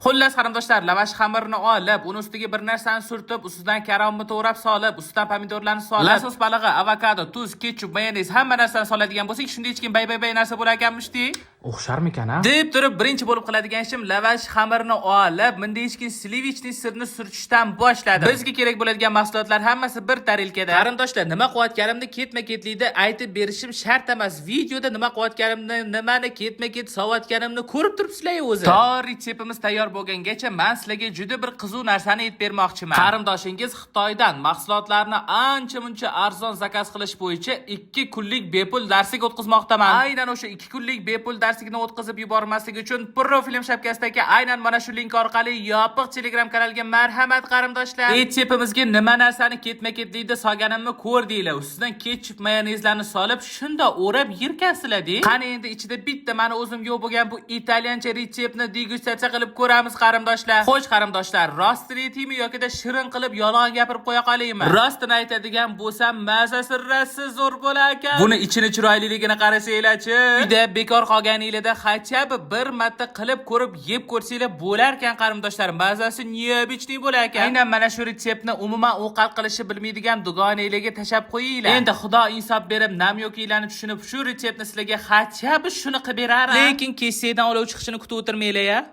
Xullas, qarindoshlar, lavash xamirini olib, uni ustiga bir narsani surtib, ustidan karamni to'g'rab solib, ustidan pomidorlarni solib, lasos balig'i, avokado, tuz, ketchup, mayonez, hamma narsani soladigan bo'lsak, shunda hech kim bay bay bay narsa bo'lar ekanmish-di. O'xsharmikan, a? Deb turib, birinchi bo'lib qiladigan ishim lavash xamirini olib, mundayishkin сливочный сыр ni surtishdan boshladim. Bizga kerak bo'ladigan mahsulotlar hammasi bir tarelkada. Qarindoshlar, nima qilayotganimni ketma-ketlikda aytib berishim shart emas. Videoda nima qilayotganimni, nimani ketma-ket solayotganimni ko'rib turibsizlar o'zi. To retseptimiz tayyor bo'lgangacha men sizlarga juda bir qiziq narsani aytib bermoqchiman. Qarindoshingiz Xitoydan mahsulotlarni ancha-muncha arzon zakaz qilish bo'yicha 2 kunlik bepul darslik o'tkazmoqdaman. Aynan o'sha 2 kunlik bepul darslikni o'tkazib yubormaslik uchun profilim shapkasidagi aynan mana shu link orqali yopiq Telegram kanaliga marhamat, qarindoshlar. Retseptimizga nima narsani ketma-ketlikda solganimni ko'rdinglar. Ustidan ketchup, mayonezlarni solib, shunda o'rab yerkansizlar. Qani endi ichida bitta mani o'zim yo'q bo'lgan bu italyancha retseptni degustatsiya qilib ko'ramiz, qarindoshlar. Xo'sh, qarindoshlar, rostini aytaymi yoki shirin qilib yolg'on gapirib qo'ya qolaymi? Rostini aytadigan bo'lsam, mazasi rosa zo'r bo'lar ekan. Buni ichini chiroyliligini qarasanglarchi. Uyda bekor qolganinglarda хотя бы bir marta qilib ko'rib, yeb ko'rsanglar bo'lar ekan, qarindoshlar. Mazasi необычный bo'lar ekan. Aynan mana shu retseptni umuman ovqat qilishni bilmaydigan dugonanglarga tashab qo'yinglar. Endi Xudo insof berib, nam yo'qinglarni tushunib, shu retseptni sizlarga хотя бы shuni qilib berar. Lekin kessadan olov chiqishini kutib o'tirmanglar ya.